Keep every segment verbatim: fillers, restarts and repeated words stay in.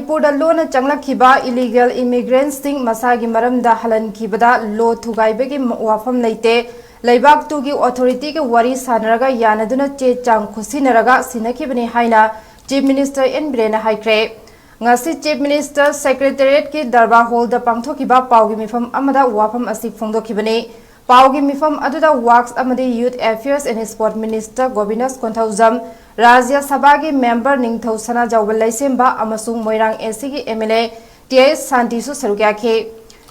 ꯃꯅꯤꯄꯨꯔꯗ ꯂꯣꯟꯅ ꯆꯪꯂꯛꯈꯤꯕ illegal immigrantꯁꯤꯡ ꯃꯁꯥꯒꯤ ꯃꯔꯝꯗ ꯍꯜꯍꯟꯈꯤꯕꯗ ꯂꯣ ꯊꯨꯒꯥꯏꯕꯒꯤ ꯋꯥꯐꯝ ꯂꯩꯇꯦ꯫ ꯂꯩꯕꯥꯛꯇꯨꯒꯤ authorityꯒ ꯋꯥꯔꯤ ꯁꯥꯟꯅꯔꯒ ꯌꯥꯅꯗꯨꯅ ꯆꯦ ꯆꯥꯡ ꯈꯨꯠꯁꯤꯟꯅꯔꯒ ꯁꯤꯟꯅꯈꯤꯕꯅꯤ ꯍꯥꯏꯅ Chief Minister ꯑꯦꯟ ꯕꯤꯔꯦꯟꯅ ꯍꯥꯏꯈ꯭ꯔꯦ꯫ ꯉꯁꯤ Chief Minister Secretariatꯀꯤ Darbar Hallꯗ ꯄꯥꯡꯊꯣꯛꯈꯤꯕ ꯄꯥꯎꯒꯤ ꯃꯤꯐꯝ ꯑꯃꯗ ꯋꯥꯐꯝ ꯑꯁꯤ ꯐꯣꯡꯗꯣꯛꯈꯤꯕꯅꯤ꯫ ꯄꯥꯎꯒꯤ ꯃꯤꯐꯝ ꯑꯗꯨꯗ Works ꯑꯃꯗꯤ Youth Affairs and Sport Minister ꯒꯣꯕꯤꯟꯗꯥꯁ Konthoujam, ꯔꯥꯖ꯭ꯌ ꯁꯚꯥꯒꯤ member ꯅꯤꯡꯊꯧ ꯁꯅꯥꯖꯥꯎꯕ ꯂꯩꯁꯦꯝꯕ ꯑꯃꯁꯨꯡ ꯃꯣꯏꯔꯥꯡ ACꯒꯤ MLA ꯇꯤ ꯑꯩꯆ ꯁꯥꯟꯇꯤꯁꯨ ꯁꯔꯨꯛ ꯌꯥꯈꯤ꯫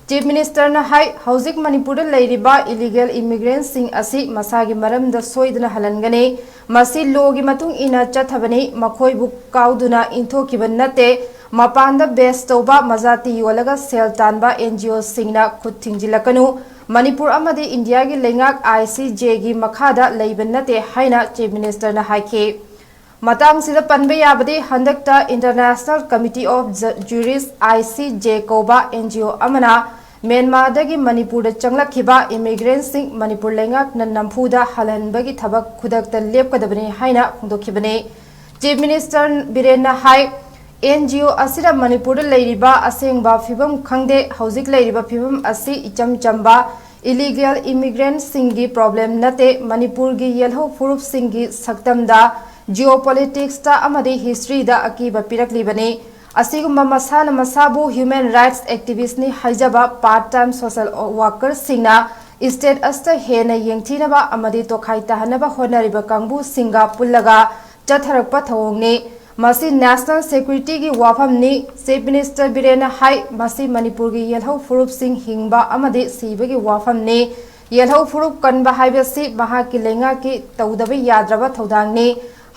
Chief Ministerꯅ ꯍꯥꯏ, ꯍꯧꯖꯤꯛ ꯃꯅꯤꯄꯨꯔꯗ ꯂꯩꯔꯤꯕ illegal immigrantꯁꯤꯡ ꯑꯁꯤ ꯃꯁꯥꯒꯤ ꯃꯔꯝꯗ ꯁꯣꯏꯗꯅ ꯍꯜꯍꯟꯒꯅꯤ꯫ ꯃꯁꯤ lawꯒꯤ ꯃꯇꯨꯡ ꯏꯟꯅ ꯆꯠꯊꯕꯅꯤ꯫ ꯃꯈꯣꯏꯕꯨ ꯀꯥꯎꯗꯨꯅ ꯏꯟꯊꯣꯛꯈꯤꯕ ꯅꯠꯇꯦ꯫ ꯃꯄꯥꯟꯗ base ꯇꯧꯕ, ꯃꯖꯥꯇꯤ ꯌꯣꯜꯂꯒ ꯁꯦꯜ ꯇꯥꯟꯕ NGOꯁꯤꯡꯅ ꯈꯨꯠ ꯊꯤꯡꯖꯤꯜꯂꯛꯀꯅꯨ꯫ ꯃꯅꯤꯄꯨꯔ ꯑꯃꯗꯤ ꯏꯟꯗꯤꯌꯥꯒꯤ ꯂꯩꯉꯥꯛ ICJꯒꯤ ꯃꯈꯥꯗ ꯂꯩꯕ ꯅꯠꯇꯦ ꯍꯥꯏꯅ Chief Ministerꯅ ꯍꯥꯏꯈꯤ꯫ ꯃꯇꯥꯡꯁꯤꯗ ꯄꯟꯕ ꯌꯥꯕꯗꯤ, ꯍꯟꯗꯛꯇ International Committee of Ju-, Jurists, ICJ ꯀꯧꯕ NGO ꯑꯃꯅ ꯃ꯭ꯌꯥꯟꯃꯥꯔꯗꯒꯤ ꯃꯅꯤꯄꯨꯔꯗ ꯆꯪꯂꯛꯈꯤꯕ immigrantꯁꯤꯡ ꯃꯅꯤꯄꯨꯔ ꯂꯩꯉꯥꯛꯅ ꯅꯝꯐꯨꯗ ꯍꯜꯍꯟꯕꯒꯤ ꯊꯕꯛ ꯈꯨꯗꯛꯇ ꯂꯦꯞꯀꯗꯕꯅꯤ ꯍꯥꯏꯅ ꯐꯣꯡꯗꯣꯛꯈꯤꯕꯅꯤ꯫ Chief Minister ꯕꯤꯔꯦꯟꯅ ꯍꯥꯏ, NGO ꯑꯁꯤꯅ ꯃꯅꯤꯄꯨꯔꯗ ꯂꯩꯔꯤꯕ ꯑꯁꯦꯡꯕ ꯐꯤꯕꯝ ꯈꯪꯗꯦ꯫ ꯍꯧꯖꯤꯛ ꯂꯩꯔꯤꯕ ꯐꯤꯕꯝ ꯑꯁꯤ ꯏꯆꯝ ꯆꯝꯕ illegal immigrantꯁꯤꯡꯒꯤ problem ꯅꯠꯇꯦ꯫ ꯃꯅꯤꯄꯨꯔꯒꯤ ꯌꯦꯜꯍꯧ ꯐꯨꯔꯨꯞꯁꯤꯡꯒꯤ ꯁꯛꯇꯝꯗ, geopoliticsꯇ ꯑꯃꯗꯤ historyꯗ ꯑꯀꯤꯕ ꯄꯤꯔꯛꯂꯤꯕꯅꯤ꯫ ꯑꯁꯤꯒꯨꯝꯕ ꯃꯁꯥꯅ ꯃꯁꯥꯕꯨ human rights activistꯅꯤ ꯍꯥꯏꯖꯕ part time social workerꯁꯤꯡꯅ statusꯇ ꯍꯦꯟꯅ ꯌꯦꯡꯊꯤꯅꯕ ꯑꯃꯗꯤ ꯇꯣꯈꯥꯏ ꯇꯥꯍꯟꯅꯕ ꯍꯣꯠꯅꯔꯤꯕ ꯀꯥꯡꯕꯨꯁꯤꯡꯒ ꯄꯨꯜꯂꯒ ꯆꯠꯊꯔꯛꯄ ꯊꯧꯑꯣꯡꯅꯤ꯫ ꯃꯁꯤ national securityꯒꯤ ꯋꯥꯐꯝꯅꯤ꯫ Chief Minister ꯕꯤꯔꯦꯟꯅ ꯍꯥꯏ, ꯃꯁꯤ ꯃꯅꯤꯄꯨꯔꯒꯤ ꯌꯦꯜꯍꯧ ꯐꯨꯔꯨꯞꯁꯤꯡ ꯍꯤꯡꯕ ꯑꯃꯗꯤ ꯁꯤꯕꯒꯤ ꯋꯥꯐꯝꯅꯤ꯫ ꯌꯦꯜꯍꯧ ꯐꯨꯔꯨꯞ ꯀꯟꯕ ꯍꯥꯏꯕꯁꯤ ꯃꯍꯥꯛꯀꯤ ꯂꯩꯉꯥꯛꯀꯤ ꯇꯧꯗꯕ ꯌꯥꯗ꯭ꯔꯕ ꯊꯧꯗꯥꯡꯅꯤ꯫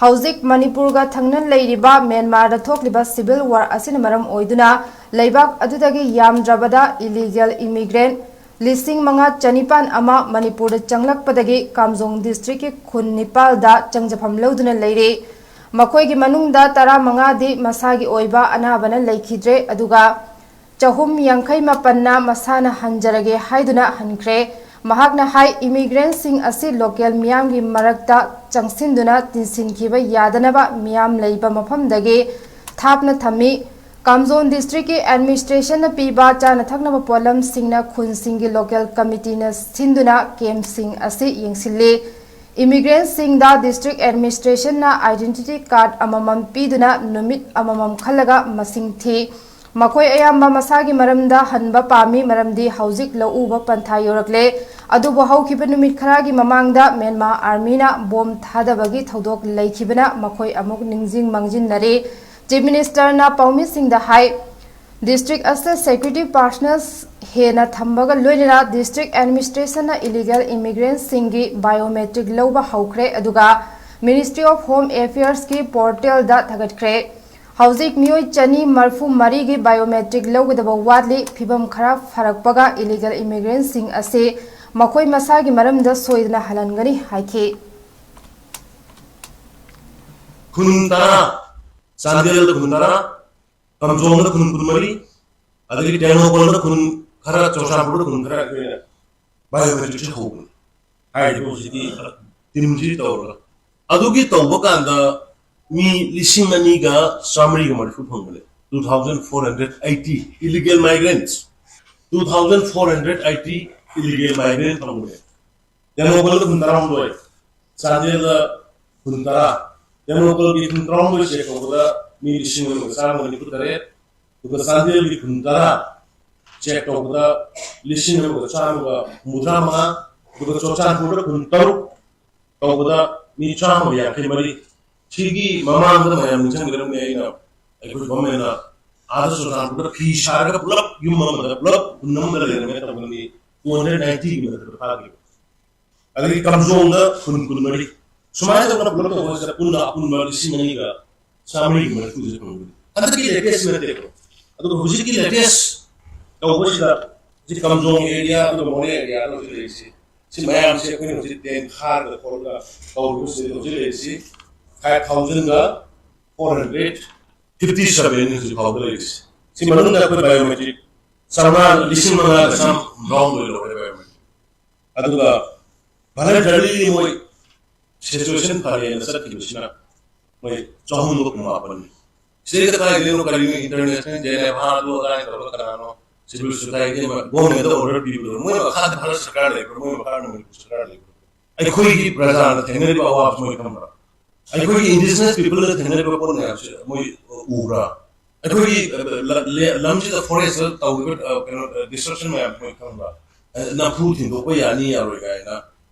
ꯍꯧꯖꯤꯛ ꯃꯅꯤꯄꯨꯔꯒ ꯊꯪꯅ ꯂꯩꯔꯤꯕ ꯃ꯭ꯌꯥꯟꯃꯥꯔꯗ ꯊꯣꯛꯂꯤꯕ civil war ꯑꯁꯤꯅ ꯃꯔꯝ ꯑꯣꯏꯗꯨꯅ ꯂꯩꯕꯥꯛ ꯑꯗꯨꯗꯒꯤ ꯌꯥꯝꯗ꯭ꯔꯕꯗ illegal immigrant ꯂꯤꯁꯤꯡ ꯃꯉꯥ ꯆꯅꯤꯄꯥꯟ ꯑꯃ ꯃꯅꯤꯄꯨꯔꯗ ꯆꯪꯂꯛꯄꯗꯒꯤ ꯀꯥꯝꯖꯣꯡ districtꯀꯤ ꯈꯨꯟ ꯅꯤꯄꯥꯜꯗ ꯆꯪꯖꯐꯝ ꯂꯧꯗꯨꯅ ꯂꯩꯔꯤ꯫ ꯃꯈꯣꯏꯒꯤ ꯃꯅꯨꯡꯗ ꯇꯔꯥꯃꯉꯥꯗꯤ ꯃꯁꯥꯒꯤ ꯑꯣꯏꯕ ꯑꯅꯥꯕꯅ ꯂꯩꯈꯤꯗ꯭ꯔꯦ, ꯑꯗꯨꯒ ꯆꯍꯨꯝ ꯌꯥꯡꯈꯩ ꯃꯥꯄꯟꯅ ꯃꯁꯥꯅ ꯍꯟꯖꯔꯒꯦ ꯍꯥꯏꯗꯨꯅ ꯍꯟꯈ꯭ꯔꯦ꯫ ꯃꯍꯥꯛꯅ ꯍꯥꯏ, immigrantꯁꯤꯡ ꯑꯁꯤ local ꯃꯤꯌꯥꯝꯒꯤ ꯃꯔꯛꯇ ꯆꯪꯁꯤꯟꯗꯨꯅ ꯇꯤꯟꯁꯤꯟꯈꯤꯕ ꯌꯥꯗꯅꯕ ꯃꯤꯌꯥꯝ ꯂꯩꯕ ꯃꯐꯝꯗꯒꯤ ꯊꯥꯞꯅ ꯊꯝꯃꯤ꯫ ꯀꯥꯝꯖꯣꯟ ꯗꯤꯁꯇ꯭ꯔꯤꯛꯀꯤ ꯑꯦꯗꯃꯤꯅꯤꯁꯇ꯭ꯔꯦꯁꯟꯅ ꯄꯤꯕ ꯆꯥꯅ ꯊꯛꯅꯕ ꯄꯣꯠꯂꯝꯁꯤꯡꯅ ꯈꯨꯟꯁꯤꯡꯒꯤ ꯂꯣꯀꯦꯜ ꯀꯃꯤꯇꯤꯅ ꯁꯤꯟꯗꯨꯅ ꯀꯦꯝꯞꯁꯤꯡ ꯑꯁꯤ ꯌꯦꯡꯁꯤꯜꯂꯤ꯫ ꯏꯃꯤꯒ꯭ꯔꯦꯟꯁꯤꯡꯗ ꯗꯤꯁꯇ꯭ꯔꯤꯛ ꯑꯦꯗꯃꯤꯅꯤꯁꯇ꯭ꯔꯦꯁꯟꯅ ꯑꯥꯏꯗꯦꯟꯇꯤꯇꯤ ꯀꯥꯔꯗ ꯑꯃꯃꯝ ꯄꯤꯗꯨꯅ ꯅꯨꯃꯤꯠ ꯑꯃꯃꯝ ꯈꯜꯂꯒ ꯃꯁꯤꯡ ꯊꯤ꯫ ꯃꯈꯣꯏ ꯑꯌꯥꯝꯕ ꯃꯁꯥꯒꯤ ꯃꯔꯝꯗ ꯍꯟꯕ ꯄꯥꯝꯃꯤ, ꯃꯔꯝꯗꯤ ꯍꯧꯖꯤꯛ ꯂꯧ ꯎꯕ ꯄꯟꯊꯥ ꯌꯧꯔꯛꯂꯦ꯫ ꯑꯗꯨꯕꯨ ꯍꯧꯈꯤꯕ ꯅꯨꯃꯤꯠ ꯈꯔꯒꯤ ꯃꯃꯥꯡꯗ ꯃ꯭ꯌꯥꯟꯃꯥꯔ ꯑꯥꯔꯃꯤꯅ ꯕꯣꯝ ꯊꯥꯗꯕꯒꯤ ꯊꯧꯗꯣꯛ ꯂꯩꯈꯤꯕꯅ ꯃꯈꯣꯏ ꯑꯃꯨꯛ ꯅꯤꯡꯁꯤꯡ ꯃꯥꯡꯖꯤꯟꯅꯔꯦ꯫ ꯆꯤꯐ ꯃꯤꯅꯤꯁꯇꯔꯅ ꯄꯥꯎꯃꯤꯁꯤꯡꯗ ꯍꯥꯏ, ꯗꯤꯁꯇ꯭ꯔꯤꯛ ꯑꯁꯤꯗ ꯁꯦꯀ꯭ꯌꯨꯔꯤꯇꯤ ꯄꯥꯔꯁꯅꯦꯜ ꯍꯦꯟꯅ ꯊꯝꯕꯒ ꯂꯣꯏꯅꯅ ꯗꯤꯁꯇ꯭ꯔꯤꯛ ꯑꯦꯗꯃꯤꯅꯤꯁꯇ꯭ꯔꯦꯁꯟꯅ ꯏꯂꯤꯒꯦꯜ ꯏꯃꯤꯒ꯭ꯔꯦꯟꯠꯁꯤꯡꯒꯤ ꯕꯥꯏꯑꯣꯃꯦꯇ꯭ꯔꯤꯛ ꯂꯧꯕ ꯍꯧꯈ꯭ꯔꯦ꯫ ꯑꯗꯨꯒ ꯃꯤꯅꯤꯁꯇ꯭ꯔꯤ ꯑꯣꯐ ꯍꯣꯝ ꯑꯦꯐꯤꯌꯔꯁꯀꯤ ꯄꯣꯔꯇꯦꯜꯗ ꯊꯥꯒꯠꯈ꯭ꯔꯦ꯫ ꯍꯧꯖꯤꯛ ꯃꯤꯑꯣꯏ ꯆꯅꯤ ꯃꯔꯤꯐꯨ ꯃꯔꯤꯒꯤ ꯕꯥꯏꯑꯣꯃꯦꯇ꯭ꯔꯤꯛ ꯂꯧꯒꯗꯕ ꯋꯥꯠꯂꯤ꯫ ꯐꯤꯕꯝ ꯈꯔ ꯐꯔꯛꯄꯒ ꯏꯂꯤꯒꯦꯜ ꯏꯃꯤꯒ꯭ꯔꯦꯟꯠꯁꯤꯡ ꯑꯁꯤ ꯃꯈꯣꯏ ꯃꯁꯥꯒꯤ ꯃꯔꯝꯗ ꯁꯣꯏꯗꯅ ꯍꯜꯍꯟꯒꯅꯤ ꯍꯥꯏꯈꯤ꯫ ꯈꯨꯟ ꯇꯔꯥ, ꯆꯥꯟꯗꯦꯜꯗ ꯈꯨꯟ ꯇꯔꯥ, ꯀꯥꯝꯖꯣꯡꯗ ꯈꯨꯟ ꯀꯨꯟꯃꯔꯤ, ꯑꯗꯒꯤ ꯇꯦꯡꯅꯧꯄꯜꯗ ꯈꯨꯟ ꯈꯔ, ꯆꯨꯔꯆꯥꯟꯄꯨꯔꯗ ꯈꯨꯟ ꯈꯔ ꯑꯩꯈꯣꯏꯅ ꯕꯥꯏꯑꯣꯃꯦꯇ꯭ꯔꯤꯛꯁꯦ ꯍꯧꯕꯅꯤ꯫ ꯍꯥꯏꯔꯤꯕ ꯍꯧꯖꯤꯛꯀꯤ ꯇꯤꯝꯁꯤ ꯇꯧꯔꯒ ꯑꯗꯨꯒꯤ ꯇꯧꯕ ꯀꯥꯟꯗ ꯃꯤ ꯂꯤꯁꯤꯡ ꯑꯅꯤꯒ ꯆꯥꯃꯔꯤꯒ ꯃꯔꯤꯐꯨ ꯐꯪꯕꯅꯦ꯫ Two thousand four hundred eighty illegal migrants, two thousand four hundred eighty illegal migrant ꯐꯪꯕꯅꯦ꯫ ꯇꯦꯡꯅꯧꯄꯜꯗ ꯈꯨꯟ ꯇꯔꯥꯍꯨꯝꯗꯣꯏ, ꯆꯥꯟꯗꯦꯜꯗ ꯈꯨꯟ ꯇꯔꯥ, ꯇꯦꯡꯅꯧꯄꯜꯒꯤ ꯈꯨꯟ ꯇꯔꯥꯍꯨꯝꯗꯣꯏ ꯆꯦꯛ ꯇꯧꯕꯗ ꯃꯤ ꯂꯤꯁꯤꯡ ꯑꯃꯒ ꯆꯥꯝꯃꯒ ꯅꯤꯐꯨ ꯇꯔꯦꯠ, ꯑꯗꯨꯒ ꯆꯥꯟꯗꯦꯜꯒꯤ ꯈꯨꯟ ꯇꯔꯥ ꯆꯦꯛ ꯇꯧꯕꯗ ꯂꯤꯁꯤꯡ ꯑꯃꯒ ꯆꯥꯝꯃꯒ ꯍꯨꯝꯐꯨꯇꯔꯥ ꯃꯉꯥ, ꯑꯗꯨꯒ ꯆꯨꯔꯆꯥꯟꯄꯨꯔꯗ ꯈꯨꯟ ꯇꯔꯨꯛ ꯇꯧꯕꯗ ꯃꯤ ꯆꯥꯝꯃꯒ ꯌꯥꯡꯈꯩ ꯃꯔꯤ꯫ ꯁꯤꯒꯤ ꯃꯃꯥꯡꯗ ꯃꯌꯥꯝ ꯅꯤꯡꯁꯤꯡꯕꯤꯔꯝꯒꯅꯤ, ꯑꯩꯅ ꯑꯩꯈꯣꯏ ꯒꯣꯔꯃꯦꯟꯅ ꯑꯥꯗ ꯆꯨꯔꯆꯥꯟꯄꯨꯔꯗ ꯐꯤ ꯁꯥꯔꯒ ꯄꯨꯂꯞ ꯌꯨꯝ ꯑꯃꯗ ꯄꯨꯂꯞ ꯈꯨꯟ ꯑꯃꯗ ꯂꯩꯔꯝꯃꯦ ꯇꯧꯕꯗ ꯃꯤ two hundred ninety ꯒꯤ ꯃꯊꯛꯇ ꯐꯥꯈꯤꯕ꯫ ꯑꯗꯒꯤ ꯀꯥꯝꯖꯣꯡꯗ ꯈꯨꯟ ꯀꯨꯟꯃꯔꯤ꯫ ꯁꯨꯃꯥꯏꯅ ꯇꯧꯗꯅ ꯄꯨꯂꯞ ꯇꯧꯕꯁꯤꯗ ꯄꯨꯟꯅ ꯑꯄꯨꯟꯕ ꯂꯤꯁꯤꯡ ꯑꯅꯤꯒ ꯆꯥꯃꯔꯤꯒꯤ ꯃꯔꯤꯐꯨꯁꯦ ꯐꯪꯕꯅꯤ꯫ ꯍꯟꯗꯛꯀꯤ latest ꯅꯠꯇꯦꯀꯣ꯫ ꯑꯗꯨꯒ ꯍꯧꯖꯤꯛꯀꯤ latest ꯇꯧꯕꯁꯤꯗ ꯍꯧꯖꯤꯛ ꯀꯥꯝꯖꯣꯡ area ꯑꯗꯨꯒ ꯃꯣꯔꯦ area ꯗ ꯍꯧꯖꯤꯛ ꯂꯩꯔꯤꯁꯤ, ꯁꯤ ꯃꯌꯥꯝꯁꯦ ꯑꯩꯈꯣꯏꯅ ꯍꯧꯖꯤꯛ ꯇꯦꯟ ꯈꯥꯔꯒ ꯈꯣꯠꯂꯒ ꯇꯧꯔꯤꯕꯁꯤꯗ ꯍꯧꯖꯤꯛ ꯂꯩꯔꯤꯁꯤ five thousand four hundred fifty seven ꯍꯧꯖꯤꯛ ꯐꯥꯎꯕ ꯂꯩꯔꯤꯁꯤ꯫ ꯁꯤ ꯃꯅꯨꯡꯗ ꯑꯩꯈꯣꯏ biometric ꯆꯥꯝꯃꯉꯥ, ꯂꯤꯁꯤꯡ ꯃꯉꯥꯒ ꯆꯥꯝꯃ ꯍꯨꯝꯗ꯭ꯔꯥꯍꯨꯝꯗꯣꯏ ꯂꯧꯔꯦ biometric꯫ ꯑꯗꯨꯒ voluntarily ꯃꯣꯏ situation ꯐꯔꯦꯅ ꯆꯠꯈꯤꯕꯁꯤꯅ ꯃꯣꯏ ꯆꯍꯨꯝꯒ ꯀꯨꯟꯃꯥꯄꯟꯅꯤ꯫ ꯁꯤꯗꯩꯗ ꯀꯥꯏꯗꯩꯅꯣ ꯀꯔꯤꯅꯣ ꯏꯟꯇꯔꯅꯦꯁꯅꯦꯜ ꯖꯦꯅꯦꯚꯥ ꯑꯗꯨ ꯑꯗꯥ ꯇꯧꯔꯒ ꯀꯅꯥꯅꯣ ꯁꯤꯚꯤꯜ ꯁꯣꯁꯥꯏꯇꯤ ꯑꯃ ꯒꯣꯔꯃꯦꯟꯗ ꯑꯣꯔꯗꯔ ꯄꯤꯕꯗꯣ? ꯃꯣꯏ ꯃꯈꯥꯗ ꯚꯥꯔꯠ ꯁꯔꯀꯥꯔ ꯂꯩꯕ꯭ꯔꯥ? ꯃꯣꯏ ꯃꯈꯥꯗ ꯃꯅꯤꯄꯨꯔ ꯁꯔꯀꯥꯔ ꯂꯩꯕ꯭ꯔꯥ? ꯑꯩꯈꯣꯏꯒꯤ ꯄ꯭ꯔꯖꯥꯅ ꯊꯦꯡꯅꯔꯤꯕ ꯑꯋꯥꯕꯁꯤ ꯃꯣꯏ ꯈꯪꯕ꯭ꯔꯥ? ꯑꯩꯈꯣꯏꯒꯤ ꯏꯟꯗꯤꯖꯤꯅꯁ ꯄꯤꯄꯜꯅ ꯊꯦꯡꯅꯔꯤꯕ ꯄꯣꯠ ꯃꯌꯥꯝꯁꯦ ꯃꯣꯏ ꯎꯕ꯭ꯔꯥ? ꯑꯩꯈꯣꯏꯒꯤ ꯂꯝꯁꯤꯗ ꯐꯣꯔꯦꯁꯇ ꯇꯧꯔꯤꯕ ꯀꯩꯅꯣ ꯗꯤꯁꯇ꯭ꯔꯛꯁꯟ ꯃꯌꯥꯝꯁꯦ ꯃꯣꯏ ꯈꯪꯕ꯭ꯔꯥ? ꯅꯝꯐꯨ ꯊꯤꯟꯗꯣꯛꯄ ꯌꯥꯅꯤ ꯌꯥꯔꯣꯏ ꯀꯥꯏꯅ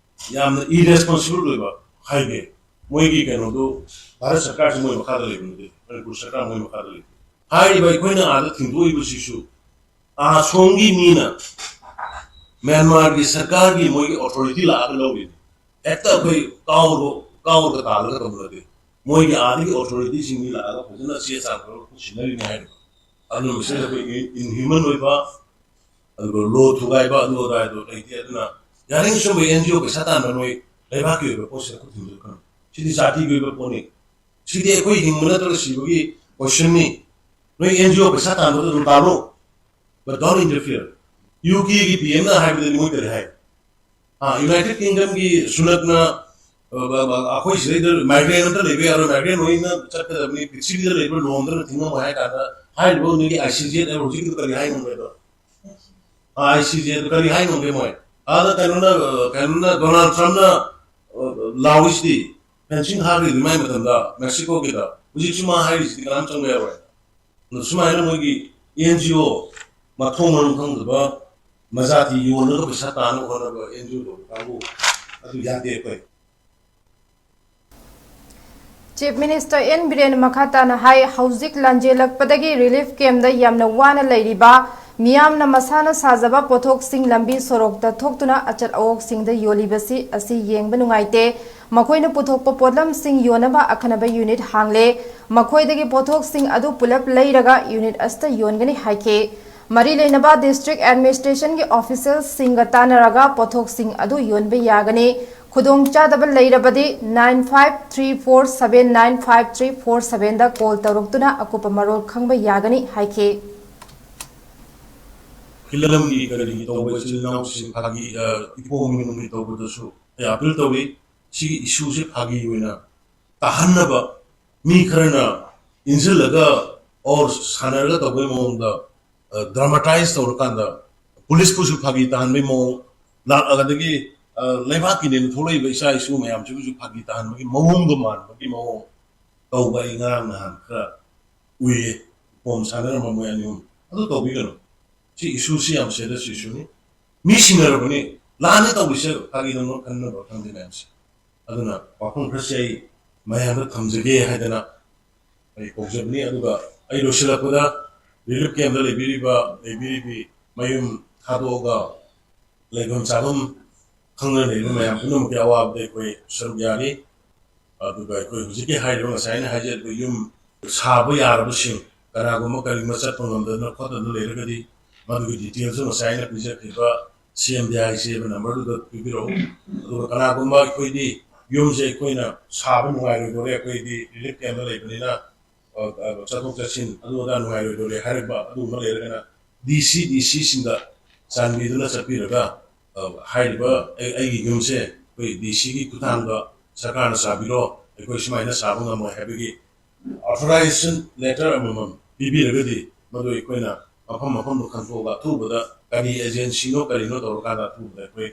ꯌꯥꯝꯅ ꯏꯔꯦꯁꯄꯣꯟꯁꯤꯕꯜ ꯑꯣꯏꯕ ꯍꯥꯏꯒꯦ꯫ ꯃꯣꯏꯒꯤ ꯀꯩꯅꯣꯗꯨ ꯚꯥꯔꯠ ꯁꯔꯀꯥꯔꯁꯤ ꯃꯣꯏ ꯃꯈꯥꯗ ꯂꯩꯕ ꯅꯠꯇꯦ, ꯃꯅꯤꯄꯨꯔ ꯁꯔꯀꯥꯔ ꯃꯣꯏ ꯃꯈꯥꯗ ꯂꯩꯕ꯫ ꯍꯥꯏꯔꯤꯕ ꯑꯩꯈꯣꯏꯅ ꯑꯥꯗ ꯊꯤꯟꯗꯣꯛꯏꯕꯁꯤꯁꯨ ꯑꯁꯣꯝꯒꯤ ꯃꯤꯅ ꯃ꯭ꯌꯥꯟꯃꯥꯔꯒꯤ ꯁꯔꯀꯥꯔꯒꯤ ꯃꯣꯏꯒꯤ ꯑꯣꯊꯣꯔꯤꯇꯤ ꯂꯥꯛꯑꯒ ꯂꯧꯔꯤꯅꯤ꯫ ꯍꯦꯛꯇ ꯑꯩꯈꯣꯏ ꯀꯥꯎꯔꯣ ꯀꯥꯎꯔꯒ ꯇꯥꯜꯂꯒ ꯇꯧꯕ ꯅꯠꯇꯦ꯫ ꯃꯣꯏꯒꯤ ꯑꯥꯗꯒꯤ ꯑꯣꯊꯣꯔꯤꯇꯤꯁꯤꯡꯒꯤ ꯂꯥꯛꯑꯒ ꯐꯖꯅ ꯆꯦ ꯆꯥꯡ ꯇꯧꯔꯒ ꯄꯨꯁꯤꯟꯅꯔꯤꯅꯤ ꯍꯥꯏꯔꯤꯕ꯫ ꯑꯗꯨꯅ ꯃꯁꯤꯗ ꯑꯩꯈꯣꯏ ꯏꯟꯍ꯭ꯌꯨꯃꯟ ꯑꯣꯏꯕ, ꯑꯗꯨꯒ ꯂꯣ ꯊꯨꯒꯥꯏꯕ ꯑꯗꯨ ꯑꯗꯥꯏꯗꯣ ꯂꯩꯇꯦ꯫ ꯑꯗꯨꯅ ꯌꯥꯔꯤꯉꯩ ꯁꯨꯝꯕ ꯑꯦꯟ ꯖꯤ ꯑꯣ ꯄꯩꯁꯥ ꯇꯥꯟꯕ ꯅꯣꯏ ꯂꯩꯕꯥꯛꯀꯤ ꯑꯣꯏꯕ ꯄꯣꯠꯁꯤꯗ ꯈꯨꯠ ꯊꯤꯟꯖꯤꯜꯂꯛꯀꯅꯨ꯫ ꯁꯤꯗꯤ ꯖꯥꯇꯤꯒꯤ ꯑꯣꯏꯕ ꯄꯣꯠꯅꯤ꯫ ꯁꯤꯗꯤ ꯑꯩꯈꯣꯏ ꯍꯤꯡꯕ ꯅꯠꯇ꯭ꯔꯒ ꯁꯤꯕꯒꯤ ꯀꯣꯏꯁꯟꯅꯤ꯫ ꯅꯣꯏ ꯑꯦꯟ ꯖꯤ ꯑꯣ ꯄꯩꯁꯥ ꯇꯥꯟꯕꯗ ꯑꯗꯨꯝ ꯇꯥꯜꯂꯣ, but don't interfere꯫ ꯌꯨ ꯀꯦꯒꯤ ꯄꯤ ꯑꯦꯝꯅ ꯍꯥꯏꯕꯗꯗꯤ ꯃꯣꯏ ꯀꯔꯤ ꯍꯥꯏ? ꯑꯥ, ꯌꯨꯅꯥꯏꯇꯦꯗ ꯀꯤꯡꯗꯝꯒꯤ ꯁꯨꯅꯛꯅ, ꯑ, ꯑ, ꯑ, ꯑꯩꯈꯣꯏ ꯁꯤꯗꯩꯗ ꯃꯥꯏꯒ꯭ꯔꯦꯟ ꯑꯝꯇ ꯂꯩꯕ ꯌꯥꯔꯣꯏ, ꯃꯥꯏꯒ꯭ꯔꯦꯟ ꯂꯣꯏꯅ ꯆꯠꯀꯗꯕꯅꯤ, ꯄ꯭ꯔꯤꯊꯤꯕꯤꯗ ꯂꯩꯕ ꯂꯣꯝꯗꯅ ꯊꯤꯡꯉꯝꯃꯣꯏ ꯍꯥꯏ ꯀꯥꯟꯗ, ꯍꯥꯏꯔꯤꯕ ꯅꯣꯏꯒꯤ ꯑꯥꯏ ꯁꯤ ꯖꯦꯗ ꯍꯥꯏꯕ ꯍꯧꯖꯤꯛꯀꯤꯗꯣ ꯀꯔꯤ ꯍꯥꯏ ꯉꯝꯒꯦꯗꯣ? ꯑꯥꯏ ꯁꯤ ꯖꯦꯗ ꯀꯔꯤ ꯍꯥꯏ ꯉꯝꯒꯦ ꯃꯣꯏ? ꯑꯥꯗ ꯀꯩꯅꯣꯅ, ꯑ, ꯀꯩꯅꯣꯅ, ꯗꯣꯅꯥꯜꯗ ꯇ꯭ꯔꯝꯞꯅ, ꯑ, ꯂꯥꯎꯔꯤꯁꯤꯗꯤ, ꯐꯦꯟꯁꯤꯡ ꯍꯥꯞꯈ꯭ꯔꯤꯗꯨꯗꯤ ꯃꯥꯏ ꯃꯇꯝꯗ ꯃꯦꯛꯁꯤꯀꯣꯒꯤꯗ꯫ ꯍꯧꯖꯤꯛꯁꯨ ꯃꯥ ꯍꯥꯏꯔꯤꯁꯤꯗꯤ ꯀꯅꯥꯝ ꯆꯪꯕ ꯌꯥꯔꯣꯏ꯫ ꯑꯗꯣ ꯁꯨꯃꯥꯏꯅ ꯃꯣꯏꯒꯤ ꯑꯦꯟ ꯖꯤ ꯑꯣ ꯃꯊꯣꯡ ꯃꯔꯝ ꯈꯪꯗꯕ ꯃꯖꯥꯇꯤ ꯌꯣꯜꯂꯒ ꯄꯩꯁꯥ ꯇꯥꯅꯕ ꯍꯣꯠꯅꯕ ꯑꯦꯟ ꯖꯤ ꯑꯣ ꯇꯧꯕ ꯀꯥꯡꯕꯨ ꯑꯗꯨ ꯌꯥꯗꯦ ꯑꯩꯈꯣꯏ꯫ ꯆꯤꯐ ꯃꯤꯅꯤꯁꯇꯔ ꯑꯦꯟ ꯕꯤꯔꯦꯟ ꯃꯈꯥ ꯇꯥꯅ ꯍꯥꯏ, ꯍꯧꯖꯤꯛ ꯂꯥꯟꯖꯦꯜꯂꯛꯄꯗꯒꯤ ꯔꯤꯂꯤꯐ ꯀꯦꯝꯞꯇ ꯌꯥꯝꯅ ꯋꯥꯅ ꯂꯩꯔꯤꯕ ꯃꯤꯌꯥꯝꯅ ꯃꯁꯥꯅ ꯁꯥꯖꯕ ꯄꯣꯠꯊꯣꯛꯁꯤꯡ ꯂꯝꯕꯤ ꯁꯣꯔꯣꯛꯇ ꯊꯣꯛꯇꯨꯅ ꯑꯆꯠ ꯑꯋꯣꯛꯁꯤꯡꯗ ꯌꯣꯜꯂꯤꯕꯁꯤ ꯑꯁꯤ ꯌꯦꯡꯕ ꯅꯨꯡꯉꯥꯏꯇꯦ꯫ ꯃꯈꯣꯏꯅ ꯄꯨꯊꯣꯛꯄ ꯄꯣꯠꯂꯝꯁꯤꯡ ꯌꯣꯟꯅꯕ ꯑꯈꯟꯅꯕ ꯌꯨꯅꯤꯠ ꯍꯥꯡꯂꯦ꯫ ꯃꯈꯣꯏꯗꯒꯤ ꯄꯣꯠꯊꯣꯛꯁꯤꯡ ꯑꯗꯨ ꯄꯨꯂꯞ ꯂꯩꯔꯒ ꯌꯨꯅꯤꯠ ꯑꯁꯤꯗ ꯌꯣꯟꯒꯅꯤ ꯍꯥꯏꯈꯤ꯫ ꯃꯔꯤ ꯂꯩꯅꯕ ꯗꯤꯁꯇ꯭ꯔꯤꯛ ꯑꯦꯗꯃꯤꯅꯤꯁꯇ꯭ꯔꯦꯁꯟꯒꯤ ꯑꯣꯐꯤꯁꯤꯌꯦꯜꯁꯤꯡꯒ ꯇꯥꯟꯅꯔꯒ ꯄꯣꯠꯊꯣꯛꯁꯤꯡ ꯑꯗꯨ ꯌꯣꯟꯕ ꯌꯥꯒꯅꯤ꯫ ꯈꯨꯗꯣꯡꯆꯥꯗꯕ ꯂꯩꯔꯕꯗꯤ nine five three four seven nine five three four seven ꯗ ꯀꯣꯜ ꯇꯧꯔꯛꯇꯨꯅ ꯑꯀꯨꯞꯄ ꯃꯔꯣꯜ ꯈꯪꯕ ꯌꯥꯒꯅꯤ ꯍꯥꯏꯈꯤ꯫ ꯐꯤꯂꯝꯒꯤ ꯀꯔꯤꯒꯤ ꯇꯧꯕ ꯏꯆꯤꯜ ꯏꯅꯥꯎꯁꯤꯡ ꯐꯥꯒꯤ, ꯑ, ꯏꯄꯣꯝ ꯃꯤꯅꯨꯡꯒꯤ ꯇꯧꯕꯗꯁꯨ ꯑꯩ ꯑꯄꯤꯜ ꯇꯧꯏ꯫ ꯁꯤꯒꯤ ꯏꯁꯨꯁꯦ ꯐꯥꯒꯤ ꯑꯣꯏꯅ ꯇꯥꯍꯟꯅꯕ ꯃꯤ ꯈꯔꯅ ꯏꯟꯁꯤꯜꯂꯒ ꯑꯣꯔ ꯁꯥꯟꯅꯔꯒ ꯇꯧꯕꯒꯤ ꯃꯑꯣꯡꯗ, ꯗ꯭ꯔꯃꯥꯇꯥꯏꯁ ꯇꯧꯔꯀꯥꯟꯗ ꯄꯨꯂꯤꯁꯄꯨꯁꯨ ꯐꯥꯒꯤ ꯇꯥꯍꯟꯕꯒꯤ ꯃꯑꯣꯡ ꯂꯥꯛꯑꯒꯗꯒꯤ, ꯑ, ꯂꯩꯕꯥꯛꯀꯤꯅꯦꯅ ꯊꯣꯛꯂꯛꯏꯕ ꯏꯆꯥ ꯏꯁꯨ ꯃꯌꯥꯝꯁꯤꯕꯨꯁꯨ ꯐꯥꯒꯤ ꯇꯥꯍꯟꯕꯒꯤ ꯃꯑꯣꯡꯒ ꯃꯥꯟꯕꯒꯤ ꯃꯑꯣꯡ ꯇꯧꯕ ꯑꯩ ꯉꯔꯥꯡ ꯅꯍꯥꯟ ꯈꯔ ꯎꯏꯌꯦ꯫ ꯄꯣꯝ ꯁꯥꯟꯅꯔꯝꯕ ꯃꯣꯏ ꯑꯅꯤ ꯑꯍꯨꯝ꯫ ꯑꯗꯨ ꯇꯧꯕꯤꯒꯅꯨ꯫ ꯁꯤ ꯏꯁꯨꯁꯤ ꯌꯥꯝ ꯁꯦꯔꯤꯌꯁ ꯏꯁꯨꯅꯤ꯫ ꯃꯤ ꯁꯤꯟꯅꯔꯕꯅꯤ꯫ ꯂꯥꯟꯅꯤ ꯇꯧꯔꯤꯁꯦ꯫ ꯐꯥꯒꯤ ꯇꯧꯅ ꯈꯟꯅꯕ ꯈꯪꯗꯦ ꯃꯌꯥꯝꯁꯦ꯫ ꯑꯗꯨꯅ ꯋꯥꯐꯝ ꯈꯔꯁꯦ ꯑꯩ ꯃꯌꯥꯝꯗ ꯊꯝꯖꯒꯦ ꯍꯥꯏꯗꯅ ꯑꯩ ꯀꯧꯖꯕꯅꯤ꯫ ꯑꯗꯨꯒ ꯑꯩ ꯂꯣꯏꯁꯤꯜꯂꯛꯄꯗ ꯔꯤꯂꯤꯐ ꯀꯦꯝꯗ ꯂꯩꯕꯤꯔꯤꯕ, ꯂꯩꯕꯤꯔꯤꯕꯤ ꯃꯌꯨꯝ ꯊꯥꯗꯣꯛꯑꯒ ꯂꯩꯐꯝ ꯆꯥꯐꯝ ꯈꯪꯗꯅ ꯂꯩꯔꯤꯕ ꯃꯌꯥꯝ ꯄꯨꯝꯅꯃꯛꯀꯤ ꯑꯋꯥꯕꯗ ꯑꯩꯈꯣꯏ ꯁꯔꯨꯛ ꯌꯥꯔꯤ꯫ ꯑꯗꯨꯒ ꯑꯩꯈꯣꯏ ꯍꯧꯖꯤꯛꯀꯤ ꯍꯥꯏꯔꯤꯕ ꯉꯁꯥꯏ ꯑꯩꯅ ꯍꯥꯏꯖꯔꯤꯕ ꯌꯨꯝ ꯁꯥꯕ ꯌꯥꯔꯕꯁꯤꯡ ꯀꯅꯥꯒꯨꯝꯕ ꯀꯔꯤꯒꯨꯝꯕ ꯆꯠꯄ ꯉꯝꯗꯗꯅ ꯈꯣꯠꯇꯗꯅ ꯂꯩꯔꯒꯗꯤ ꯃꯗꯨꯒꯤ ꯗꯤꯇꯦꯜꯁꯇꯨ ꯉꯁꯥꯏ ꯑꯩꯅ ꯄꯤꯖꯈꯤꯕ ꯁꯤ ꯑꯦꯝ ꯗꯤ ꯑꯥꯏ ꯁꯤ ꯍꯥꯏꯕ ꯅꯝꯕꯔꯗꯨꯗ ꯄꯤꯕꯤꯔꯛꯎ꯫ ꯑꯗꯨꯒ ꯀꯅꯥꯒꯨꯝꯕ ꯑꯩꯈꯣꯏꯗꯤ ꯌꯨꯝꯁꯦ ꯑꯩꯈꯣꯏꯅ ꯁꯥꯕ ꯅꯨꯡꯉꯥꯏꯔꯣꯏꯗꯣꯔꯦ, ꯑꯩꯈꯣꯏꯗꯤ ꯔꯤꯂꯤꯐ ꯀꯦꯝꯗ ꯂꯩꯕꯅꯤꯅ ꯑ, ꯑ, ꯆꯠꯊꯣꯛ ꯆꯠꯁꯤꯟ ꯑꯗꯨ ꯑꯗꯥ ꯅꯨꯡꯉꯥꯏꯔꯣꯏꯗꯣꯔꯦ ꯍꯥꯏꯔꯛꯄ ꯑꯗꯨꯒꯨꯝꯕ ꯂꯩꯔꯒꯅ ꯗꯤ ꯁꯤ, ꯗꯤ ꯁꯤꯁꯤꯡꯗ ꯆꯥꯟꯕꯤꯗꯨꯅ ꯆꯠꯄꯤꯔꯒ, ꯑ, ꯍꯥꯏꯔꯤꯕ ꯑꯩ-, ꯑꯩꯒꯤ ꯌꯨꯝꯁꯦ ꯑꯩꯈꯣꯏ ꯗꯤ ꯁꯤꯒꯤ ꯈꯨꯠꯊꯥꯡꯗ ꯁꯔꯀꯥꯔꯅ ꯁꯥꯕꯤꯔꯣ, ꯑꯩꯈꯣꯏ ꯁꯨꯃꯥꯏꯅ ꯁꯥꯕ ꯉꯝꯃꯣꯏ ꯍꯥꯏꯕꯒꯤ ꯑꯣꯊꯣꯔꯥꯏꯖꯦꯁꯟ ꯂꯦꯇꯔ ꯑꯃꯃꯝ ꯄꯤꯕꯤꯔꯒꯗꯤ ꯃꯗꯨ ꯑꯩꯈꯣꯏꯅ ꯃꯐꯝ ꯃꯐꯝꯗꯨ ꯈꯟꯗꯣꯛꯑꯒ ꯑꯊꯨꯕꯗ ꯀꯔꯤ ꯑꯦꯖꯦꯟꯁꯤꯅꯣ ꯀꯔꯤꯅꯣ ꯇꯧꯔꯀꯥꯟꯗ ꯑꯊꯨꯕꯗ ꯑꯩꯈꯣꯏ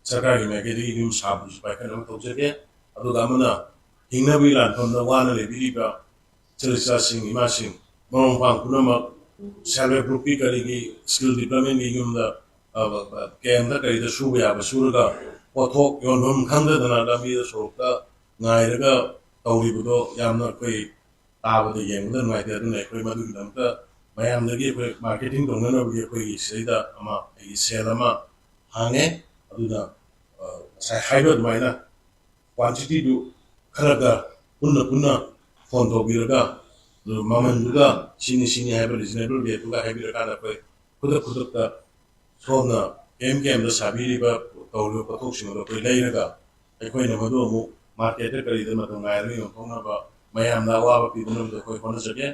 ꯁꯔꯀꯥꯔꯒꯤ ꯃꯥꯏꯀꯩꯗꯒꯤ ꯌꯨꯝ ꯁꯥꯕꯗꯨꯁꯨ ꯄꯥꯏꯈꯠꯅꯕ ꯇꯧꯖꯒꯦ꯫ ꯑꯗꯨꯒ ꯑꯃꯅ ꯍꯤꯡꯅꯕꯒꯤ ꯂꯥꯟꯐꯝꯗ ꯋꯥꯅ ꯂꯩꯕꯤꯔꯤꯕ ꯏꯆꯤꯜ ꯏꯆꯥꯁꯤꯡ, ꯏꯃꯥꯁꯤꯡ, ꯃꯔꯨꯞ ꯃꯄꯥꯡ ꯄꯨꯝꯅꯃꯛ ꯁꯦꯜꯐ ꯍꯦꯜꯞ ꯒ꯭ꯔꯨꯞꯀꯤ ꯀꯔꯤꯒꯤ ꯁ꯭ꯀꯤꯜ ꯗꯤꯕ꯭ꯂꯞꯃꯦꯟꯒꯤ ꯌꯨꯝꯗ, ꯑ, ꯀꯦꯝꯗ ꯀꯔꯤꯗ ꯁꯨꯕ ꯌꯥꯕ ꯁꯨꯔꯒ ꯄꯣꯠꯊꯣꯛ ꯌꯣꯟꯐꯝ ꯈꯪꯗꯗꯅ ꯂꯝꯕꯤꯗ ꯁꯣꯔꯣꯛꯇ ꯉꯥꯏꯔꯒ ꯇꯧꯔꯤꯕꯗꯣ ꯌꯥꯝꯅ ꯑꯩꯈꯣꯏ ꯇꯥꯕꯗ ꯌꯦꯡꯕꯗ ꯅꯨꯡꯉꯥꯏꯇꯦ꯫ ꯑꯗꯨꯅ ꯑꯩꯈꯣꯏ ꯃꯗꯨꯒꯤꯗꯃꯛꯇ ꯃꯌꯥꯝꯗꯒꯤ ꯑꯩꯈꯣꯏ ꯃꯥꯔꯀꯦꯇꯤꯡ ꯇꯧꯅꯅꯕꯒꯤ ꯑꯩꯈꯣꯏꯒꯤ ꯁꯤꯗꯩꯗ ꯑꯃ ꯑꯩꯒꯤ ꯁꯦꯜ ꯑꯃ ꯍꯥꯡꯉꯦ꯫ ꯑꯗꯨꯅ, ꯑ, ꯉꯁꯥꯏ ꯍꯥꯏꯕ ꯑꯗꯨꯃꯥꯏꯅ ꯀ꯭ꯋꯥꯟꯇꯤꯇꯤꯗꯨ ꯈꯔꯒ ꯄꯨꯟꯅ ꯄꯨꯟꯅ ꯐꯣꯟ ꯇꯧꯕꯤꯔꯒ, ꯑꯗꯨ ꯃꯃꯜꯗꯨꯒ ꯁꯤꯅꯤ ꯁꯤꯅꯤ ꯍꯥꯏꯕ ꯔꯤꯖꯅꯦꯕꯜ ꯔꯦꯠꯇꯨꯒ ꯍꯥꯏꯕꯤꯔꯀꯥꯟꯗ ꯑꯩꯈꯣꯏ ꯈꯨꯗꯛ ꯈꯨꯗꯛꯇ ꯁꯣꯝꯅ ꯀꯦꯝ ꯀꯦꯝꯗ ꯁꯥꯕꯤꯔꯤꯕ ꯇꯧꯔꯤꯕ ꯄꯣꯠꯊꯣꯛꯁꯤꯡ ꯑꯗꯨ ꯑꯩꯈꯣꯏ ꯂꯩꯔꯒ ꯑꯩꯈꯣꯏꯅ ꯃꯗꯨ ꯑꯃꯨꯛ ꯃꯥꯔꯀꯦꯠꯇ ꯀꯔꯤꯗ ꯃꯇꯝ ꯉꯥꯏꯔꯒ ꯌꯣꯟꯊꯣꯛꯅꯕ, ꯃꯌꯥꯝꯗ ꯑꯋꯥꯕ ꯄꯤꯗꯅꯕꯗ ꯑꯩꯈꯣꯏ ꯍꯣꯠꯅꯖꯒꯦ꯫